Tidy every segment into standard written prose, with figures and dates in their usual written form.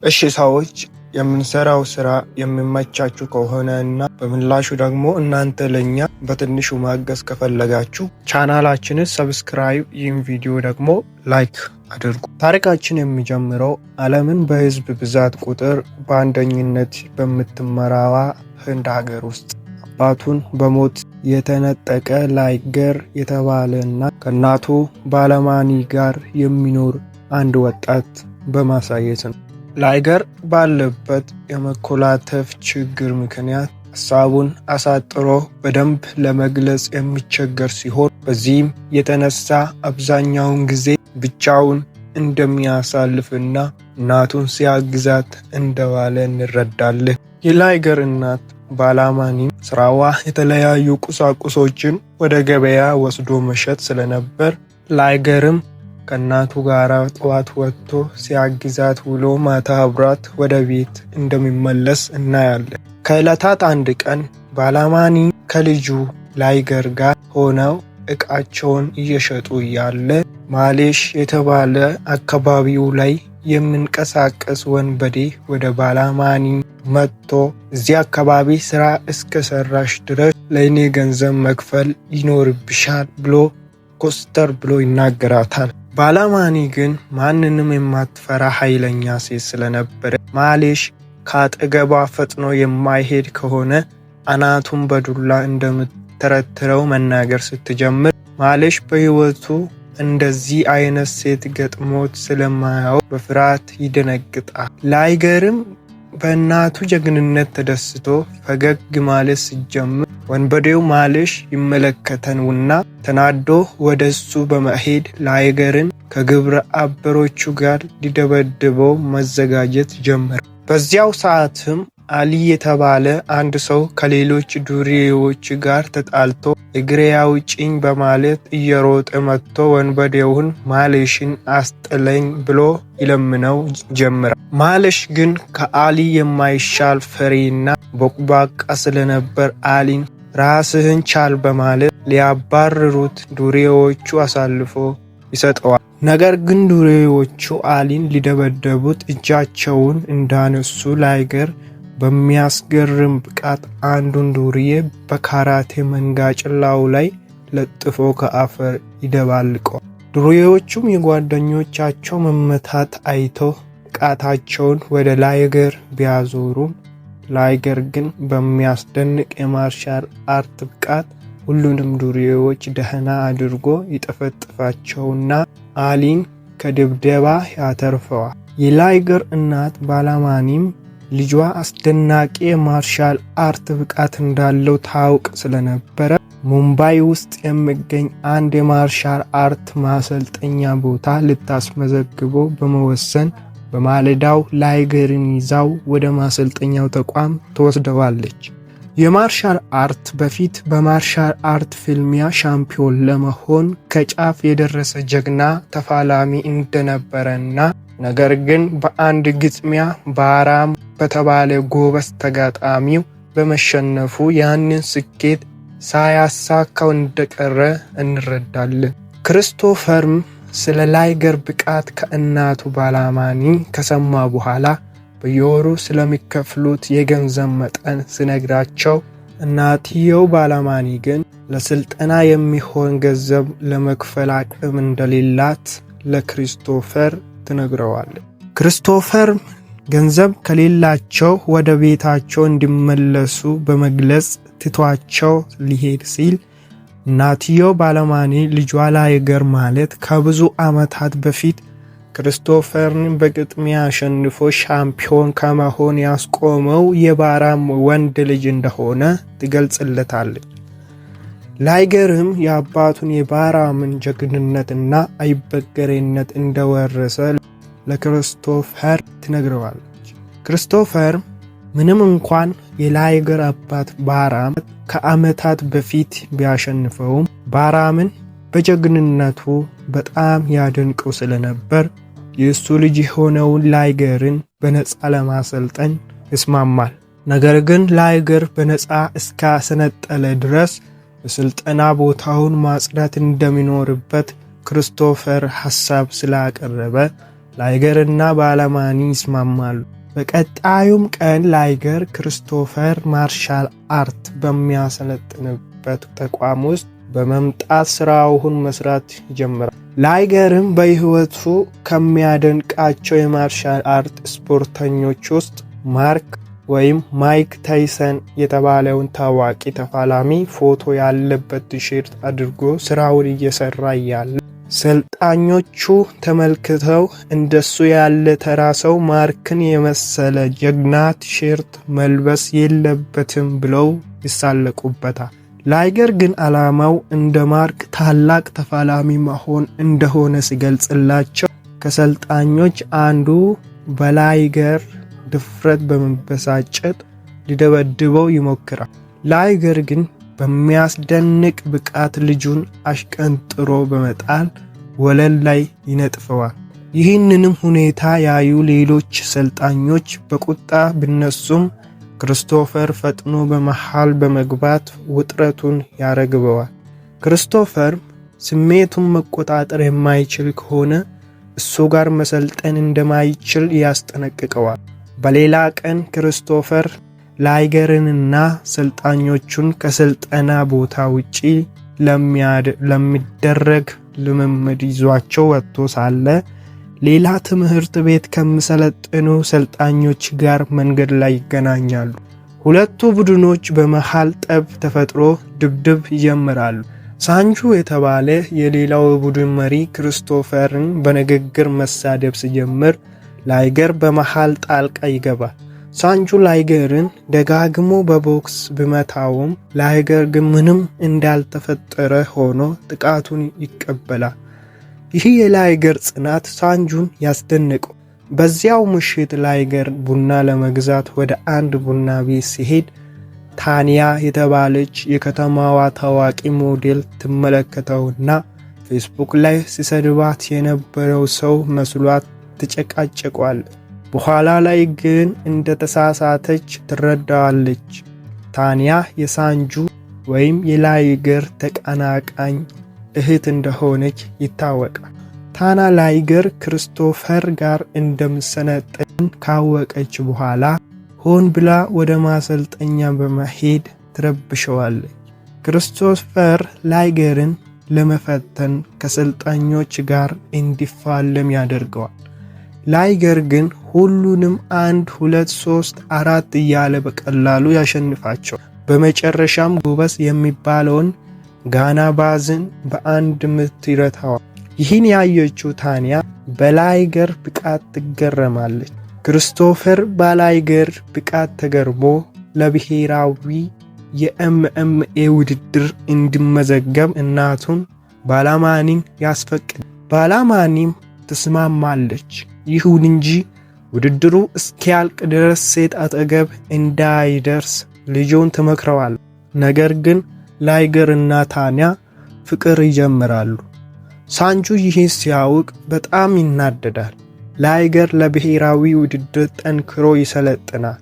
እሺ ሰዎች፣ የምንሰራው ስራ የሚመቻችሁ ከሆነ እና በምላሹ ደግሞ እናንተ ለእኛ በትንሹ ማገዝ ከፈለጋችሁ ቻናላችንን subscribe፣ ይህን ቪዲዮ ደግሞ like አድርጉ። ታሪካችን የሚጀምረው ዓለምን በህዝብ ብዛት ቁጥር በአንደኝነት በምትመራዋ ህንድ ሀገር ውስጥ አባቱን በሞት የተነጠቀ ላይገር የተባለ እና ከእናቱ ባለማኒ ጋር የሚኖር አንድ ወጣት በማሳየት ነው። ላይገር ባለበት የመኮላተፍ ችግር ምክንያት ሀሳቡን አሳጥሮ በደንብ ለመግለጽ የሚቸገር ሲሆን፣ በዚህም የተነሳ አብዛኛውን ጊዜ ብቻውን እንደሚያሳልፍና እናቱን ሲያግዛት እንደዋለ እንረዳለን። የላይገር እናት ባላማኒም ስራዋ የተለያዩ ቁሳቁሶችን ወደ ገበያ ወስዶ መሸጥ ስለነበር፣ ላይገርም ከእናቱ ጋር ጠዋት ወጥቶ ሲያግዛት ውሎ ማታ አብሯት ወደ ቤት እንደሚመለስ እናያለን። ከዕለታት አንድ ቀን ባላማኒ ከልጁ ላይገር ጋር ሆነው ዕቃቸውን እየሸጡ እያለ ማሌሽ የተባለ አካባቢው ላይ የሚንቀሳቀስ ወንበዴ ወደ ባላማኒ መጥቶ እዚህ አካባቢ ስራ እስከሰራሽ ድረስ ለእኔ ገንዘብ መክፈል ይኖርብሻል ብሎ ኮስተር ብሎ ይናገራታል። ባላማኒ ግን ማንንም የማትፈራ ኃይለኛ ሴት ስለነበረ ማሌሽ ከአጠገቧ ፈጥኖ የማይሄድ ከሆነ አናቱን በዱላ እንደምትተረትረው መናገር ስትጀምር፣ ማሌሽ በሕይወቱ እንደዚህ አይነት ሴት ገጥሞት ስለማያውቅ በፍርሃት ይደነግጣል። ላይገርም በእናቱ ጀግንነት ተደስቶ ፈገግ ማለት ሲጀምር ወንበዴው ማሌሽ ይመለከተውና ተናዶ ወደ እሱ በመሄድ ላይገርን ከግብረ አበሮቹ ጋር ሊደበድበው መዘጋጀት ጀመረ። በዚያው ሰዓትም አሊ የተባለ አንድ ሰው ከሌሎች ዱርዬዎች ጋር ተጣልቶ እግሬ አውጪኝ በማለት እየሮጠ መጥቶ ወንበዴውን ማሌሽን አስጥለኝ ብሎ ይለምነው ጀምራል። ማሌሽ ግን ከአሊ የማይሻል ፈሪና ቦቅቧቃ ስለነበር አሊን ራስህን ቻል በማለት ሊያባርሩት ዱርዬዎቹ አሳልፎ ይሰጠዋል። ነገር ግን ዱርዬዎቹ አሊን ሊደበደቡት እጃቸውን እንዳነሱ ላይገር በሚያስገርም ብቃት አንዱን ዱርዬ በካራቴ መንጋጭላው ላይ ለጥፎ ከአፈር ይደባልቀዋል። ዱርዬዎቹም የጓደኞቻቸው መመታት አይተው ቃታቸውን ወደ ላይገር ቢያዞሩም፣ ላይገር ግን በሚያስደንቅ የ martial art ብቃት ሁሉንም ዱርዬዎች ደህና አድርጎ ይጠፈጥፋቸውና አሊን ከድብደባ ያተርፈዋል። የላይገር እናት ባላማኒም ልጇ አስደናቂ የ martial art ብቃት እንዳለው ታውቅ ስለነበረ ሙምባይ ውስጥ የሚገኝ አንድ የ martial art ማሰልጠኛ ቦታ ልታስመዘግበው በመወሰን በማለዳው ላይገርን ይዛው ወደ ማሰልጠኛው ተቋም ትወስደዋለች። የ martial art በፊት በ martial art ፍልሚያ ሻምፒዮን ለመሆን ከጫፍ የደረሰ ጀግና ተፋላሚ እንደነበረና ነገር ግን በአንድ ግጥሚያ ባራም በተባለ ጎበዝ ተጋጣሚው በመሸነፉ ያንን ስኬት ሳያሳካው እንደቀረ እንረዳለን። ክርስቶፈርም ስለ ላይገር ብቃት ከእናቱ ባላማኒ ከሰማ በኋላ በየወሩ ስለሚከፍሉት የገንዘብ መጠን ሲነግራቸው፣ እናትየው ባላማኒ ግን ለስልጠና የሚሆን ገንዘብ ለመክፈል አቅም እንደሌላት ለክሪስቶፈር ትነግረዋለች። ክርስቶፈር ገንዘብ ከሌላቸው ወደ ቤታቸው እንዲመለሱ በመግለጽ ትቷቸው ሊሄድ ሲል፣ እናትየው ባለማኒ ልጇ ላይገር ማለት ከብዙ ዓመታት በፊት ክርስቶፈርን በግጥሚያ አሸንፎ ሻምፒዮን ከመሆን ያስቆመው የባራም ወንድ ልጅ እንደሆነ ትገልጽለታለች። ላይገርም የአባቱን የባራምን ጀግንነትና አይበገሬነት እንደወረሰ ለክርስቶፈር ትነግረዋለች። ክርስቶፈር ምንም እንኳን የላይገር አባት ባራም ከዓመታት በፊት ቢያሸንፈውም፣ ባራምን በጀግንነቱ በጣም ያደንቀው ስለነበር የእሱ ልጅ የሆነውን ላይገርን በነፃ ለማሰልጠን ይስማማል። ነገር ግን ላይገር በነፃ እስካሰለጠነ ድረስ የስልጠና ቦታውን ማጽዳት እንደሚኖርበት ክርስቶፈር ሐሳብ ስላቀረበ፣ ላይገርና ባላማኒ ይስማማሉ። በቀጣዩም ቀን ላይገር ክርስቶፈር martial art በሚያሰለጥንበት ተቋም ውስጥ በመምጣት ስራውን መስራት ይጀምራል። ላይገርም በሕይወቱ ከሚያደንቃቸው የ martial art ስፖርተኞች ውስጥ ማርክ ወይም ማይክ ታይሰን የተባለውን ታዋቂ ተፋላሚ ፎቶ ያለበት ቲሸርት አድርጎ ስራውን እየሰራ እያለ ሰልጣኞቹ ተመልክተው እንደሱ ያለ ተራ ሰው ማርክን የመሰለ ጀግና ቲሸርት መልበስ የለበትም ብለው ይሳለቁበታል። ላይገር ግን ዓላማው እንደ ማርክ ታላቅ ተፋላሚ መሆን እንደሆነ ሲገልጽላቸው ከሰልጣኞች አንዱ በላይገር ድፍረት በመበሳጨት ሊደበድበው ይሞክራል። ላይገር ግን በሚያስደንቅ ብቃት ልጁን አሽቀንጥሮ በመጣል ወለል ላይ ይነጥፈዋል። ይህንንም ሁኔታ ያዩ ሌሎች ሰልጣኞች በቁጣ ቢነሱም ክርስቶፈር ፈጥኖ በመሃል በመግባት ውጥረቱን ያረግበዋል። ክርስቶፈር ስሜቱን መቆጣጠር የማይችል ከሆነ እሱ ጋር መሰልጠን እንደማይችል ያስጠነቅቀዋል። በሌላ ቀን ክርስቶፈር ላይገርንና ሰልጣኞቹን ከስልጠና ቦታ ውጪ ለሚደረግ ልምምድ ይዟቸው ወጥቶ ሳለ ሌላ ትምህርት ቤት ከሚሰለጥኑ ሰልጣኞች ጋር መንገድ ላይ ይገናኛሉ። ሁለቱ ቡድኖች በመሃል ጠብ ተፈጥሮ ድብድብ ይጀምራሉ። ሳንጁ የተባለ የሌላው ቡድን መሪ ክርስቶፈርን በንግግር መሳደብ ሲጀምር ላይገር በመሃል ጣልቃ ይገባል። ሳንጁ ላይገርን ደጋግሞ በቦክስ ቢመታውም ላይገር ግን ምንም እንዳልተፈጠረ ሆኖ ጥቃቱን ይቀበላል። ይህ የላይገር ጽናት ሳንጁን ያስደንቀው። በዚያው ምሽት ላይገር ቡና ለመግዛት ወደ አንድ ቡና ቤት ሲሄድ ታንያ የተባለች የከተማዋ ታዋቂ ሞዴል ትመለከተውና ፌስቡክ ላይ ሲሰድባት የነበረው ሰው መስሏት ትጨቃጨቋለች። በኋላ ላይ ግን እንደተሳሳተች ትረዳዋለች። ታንያ የሳንጁ ወይም የላይገር ተቀናቃኝ እህት እንደሆነች ይታወቃል። ታና ላይገር ክርስቶፈር ጋር እንደምሰለጥን ካወቀች በኋላ ሆን ብላ ወደ ማሰልጠኛ በመሄድ ትረብሸዋለች። ክርስቶፈር ላይገርን ለመፈተን ከሰልጣኞች ጋር እንዲፋለም ያደርገዋል። ላይገር ግን ሁሉንም 1 2 3 4 እያለ በቀላሉ ያሸንፋቸው። በመጨረሻም ጎበዝ የሚባለውን ጋና ባዝን በአንድ ምት ይረታዋል። ይህን ያየችው ታንያ በላይገር ብቃት ትገረማለች። ክርስቶፈር በላይገር ብቃት ተገርሞ ለብሔራዊ የ MMA ውድድር እንዲመዘገብ እናቱን ባላማኒን ያስፈቅድ። ባላማኒም ትስማማለች። ይሁን እንጂ ውድድሩ እስኪያልቅ ድረስ ሴት አጠገብ እንዳይደርስ ልጁን ትመክረዋል። ነገር ግን ላይገር እና ታንያ ፍቅር ይጀምራሉ። ሳንጁ ይህን ሲያውቅ በጣም ይናደዳል። ላይገር ለብሔራዊ ውድድር ጠንክሮ ይሰለጥናል።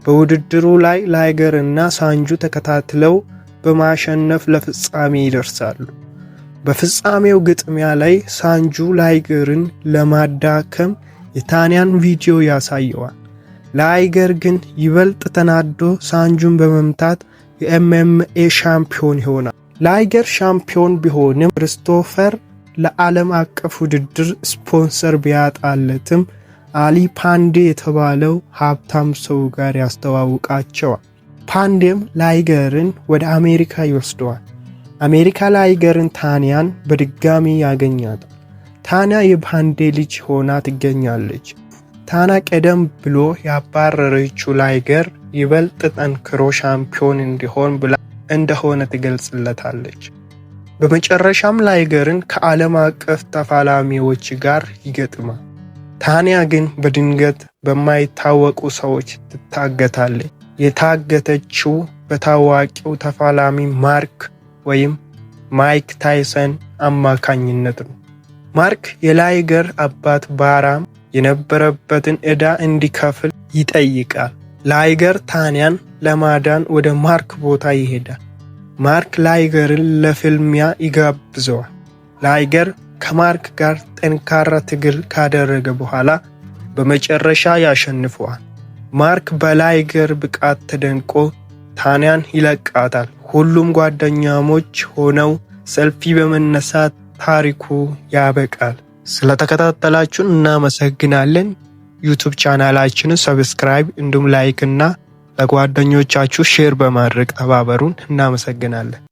በውድድሩ ላይ ላይገር እና ሳንጁ ተከታትለው በማሸነፍ ለፍጻሜ ይደርሳሉ። በፍጻሜው ግጥሚያ ላይ ሳንጁ ላይገርን ለማዳከም የታንያን ቪዲዮ ያሳየዋል። ላይገር ግን ይበልጥ ተናዶ ሳንጁን በመምታት የ MMA ሻምፒዮን ይሆናል። ላይገር ሻምፒዮን ቢሆንም ክርስቶፈር ለዓለም አቀፍ ውድድር ስፖንሰር ቢያጣለትም አሊ ፓንዴ የተባለው ሀብታም ሰው ጋር ያስተዋውቃቸዋል። ፓንዴም ላይገርን ወደ አሜሪካ ይወስደዋል። አሜሪካ ላይገርን ታንያን በድጋሚ ያገኛታል። ታንያ የፓንዴ ልጅ ሆና ትገኛለች። ታና ቀደም ብሎ ያባረረችው ላይገር ይበልጥ ጠንክሮ ሻምፒዮን እንዲሆን ብላ እንደሆነ ትገልጽለታለች። በመጨረሻም ላይገርን ከዓለም አቀፍ ተፋላሚዎች ጋር ይገጥማል። ታንያ ግን በድንገት በማይታወቁ ሰዎች ትታገታለች። የታገተችው በታዋቂው ተፋላሚ ማርክ ወይም ማይክ ታይሰን አማካኝነት ነው። ማርክ የላይገር አባት ባራም የነበረበትን ዕዳ እንዲከፍል ይጠይቃል። ላይገር ታንያን ለማዳን ወደ ማርክ ቦታ ይሄዳል። ማርክ ላይገርን ለፍልሚያ ይጋብዘዋል። ላይገር ከማርክ ጋር ጠንካራ ትግል ካደረገ በኋላ በመጨረሻ ያሸንፈዋል። ማርክ በላይገር ብቃት ተደንቆ ታንያን ይለቃታል። ሁሉም ጓደኛሞች ሆነው ሰልፊ በመነሳት ታሪኩ ያበቃል። ስለተከታተላችሁን እናመሰግናለን። YouTube ቻናላችንን subscribe እንዲሁም like እና ለጓደኞቻችሁ share በማድረግ ተባበሩን። እናመሰግናለን።